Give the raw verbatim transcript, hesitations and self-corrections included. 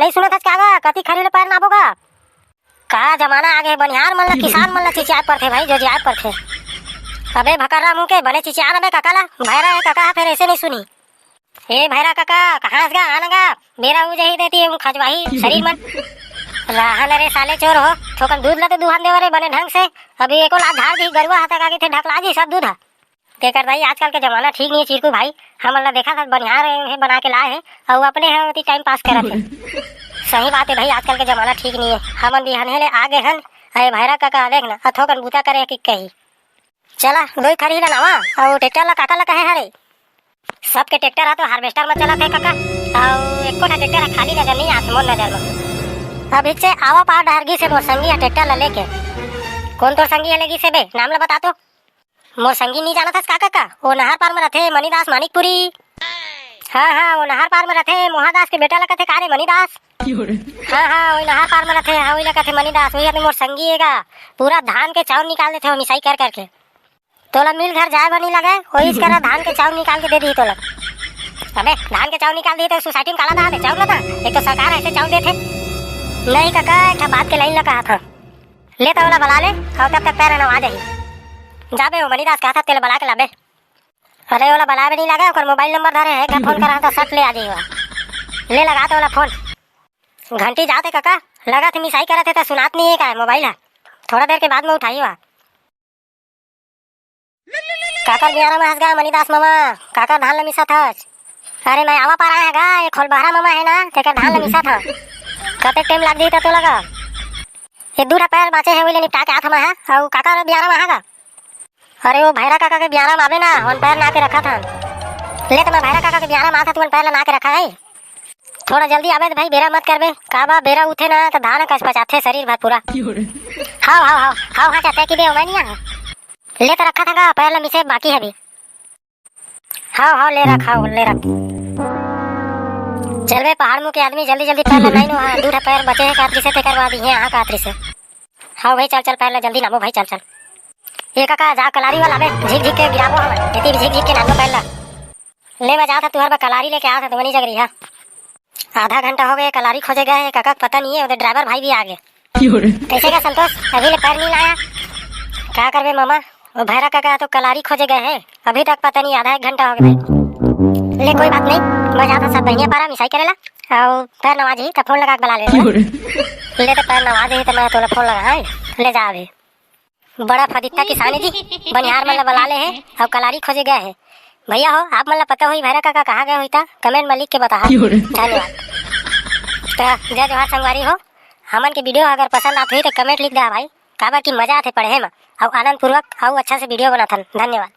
नहीं सुनत हस का गा, कति खरी ले पैर नापो गा? का जमाना आ गे, बनिहार मन ला, किसान मन ला चिचियाए परथे भाई, जोजियाए परथे। अबे भकर्रा मुंह के, बने चिचिया ना बे कका ला, भैरा हे कका ह, फेर ऐसे नहीं सुनी। ए भैरा कका, कहाँ हस गा, आना गा, बेरा हो जाही देती, हम खजवाही शरीर मन। रहा न रे साले चोर हो, थोकन दूध ला तो दुहान देवा रे बने ढंग से, अभी एको लात धार दी, गरुआ हता का के थे ढकला जी सब दूध हा। तेकर दाई, आजकल के जमाना ठीक नहीं है चिरकू भाई, हमन ला देखा था बनिहार हे बना के लाए हे, अउ अपने ह ओती टाइम पास करत हे। सही बात है भाई, आजकल के जमाना ठीक नहीं है, हमन बिहान ले आ गे हन। अरे भैरा कका देख ना, अथोकन बूता करे कि कही। चला, दोई खरही ला नावा, अउ ट्रैक्टर ला काका ला कहे हरे। सबके ट्रैक्टर हा तो हार्वेस्टर में चलत हे कका, अउ एको ठा ट्रैक्टर हा खाली नजर नहीं आत मोर नजर में। अभी से आवा पार डहर गिस हे मोर संगी हा ट्रैक्टर ला लेके। कौन तोर संगी हा ले गिस हे बे? नाम ला बता तो। मोर संगी नहीं जानत हस का कका? वो नहर पार में रथे, मनीदास मानिकपुरी। हाँ, हाँ, वो नहर पार में रथे, मोहादास के बेटा ला कथे का रे मनीदास? हाँ, हाँ, वही नहर पार में रथे, हाँ, वही ला कथे मनीदास, वही आदमी मोर संगी हे गा। पूरा धान के चाउर निकाल देथे वो मिसाई कर करके। तोला मिल घर जाए बर नहीं लगे, वही करा धान के चाउर निकाल के दे दी तोला। अबे, धान के चाउर निकाल दी तो सोसाइटी में काला था, चाउर ला था? एक तो सरकार ऐसे चाउर देथे। नहीं कका, एक ठा बात के लाइन ला कहा था। ले तो ओला बला ले, अउ तब तक पैर नवा जाही। जाबे, वो मनीदास कहा था, तेला बला के लाबे। अरे, ओला बलाए बर नहीं लगा, ओकर मोबाइल नंबर धरे हे, एक फोन करा तो सट ले आ जाही। ले लगा तो ओला फोन। घंटी जात हे कका, लगा थे मिसाई करत हे त सुनात नहीं है का मोबाइल हा? थोड़ा देर के बाद में उठाही वा। काकर बियारा में हंस गा मनीदास मामा, काकर धान ल मिसत हस? अरे मैं आवा पार आया गा, ये खोलबहरा मामा है ना, तेकर धान ल मिसत हस। कतेक टाइम लाग दी त तो लगा? ये दू ठा पैर बाचे हे, वही ले निपटा के आत हमा हा, अउ काकर बियारा में हा गा? अरे वो भैरा काका के बियारा में आबे ना, वन पैर ना के रखा था। ले त मैं भैरा काका के बियारा में आत हा, तू वन पैर ला ना के रखा है। थोड़ा जल्दी आबे त भाई, बेरा मत करबे। का बा, बेरा उठे ना त धान कस पचाथे शरीर भर पूरा। हाव, हाव, हाव, हाव, हाँ चाचा की बे, मैं नहीं आ। ले त रखा था गा, पैर ला मिसे बाकी है अभी। हाव, हाव, ले रख, हाव, ले रख। चल बे, पहाड़ मुंह के आदमी, जल्दी, जल्दी पैर ला नाई नो, हाँ, दू ठा पैर बचे हे कातरी से, तेकर बाद इहे हाँ कातरी से। हाव भाई, चल, चल, पैर ला जल्दी नामो भाई, चल, चल। ए काका, जा कलारी वाला बे, झिक झिक के गिराबो हवे, एती भी झिक झिक के नामो पैर ला। ले, मैं जात हा तुहर बा कलारी लेके आत हा, तो वनी जगरी हा। आधा घंटा हो गए कलारी खोजे गए हे, काका के पता नहीं है, उधर ड्राइवर भाई भी आ गए। कैसे का संतोष, अभी ले पैर नहीं लाया? का करबे मामा, वो भैरा काका तो कलारी खोजे गए हे, अभी तक पता नहीं, आधा एक घंटा हो गए भाई। ले कोई बात नहीं, मैं जात हा सब बहिनिया पारा मिसाई करेला, अउ पैर नवाज ही तो फोन लगा के बुला ले। ले तो पैर नवाज ही तो मैं तोला फोन लगा, हाँ? ले जा अभी। बड़ा फदित्ता किसान हे जी, बनिहार मन ला बला ले हे, अउ कलारी खोजे गए हे। भैया हो, आप मन ला पता होही भैरा काका कहाँ गए होही ता, कमेंट में लिख के बताहा। धन्यवाद। त जय जोहार संगवारी हो, हमन के वीडियो अगर पसंद आत होही त कमेंट लिख दे भाई, काबर कि मजा आथे पढ़े म, अउ आनंद पूर्वक अउ अच्छा से वीडियो बनाथन। धन्यवाद।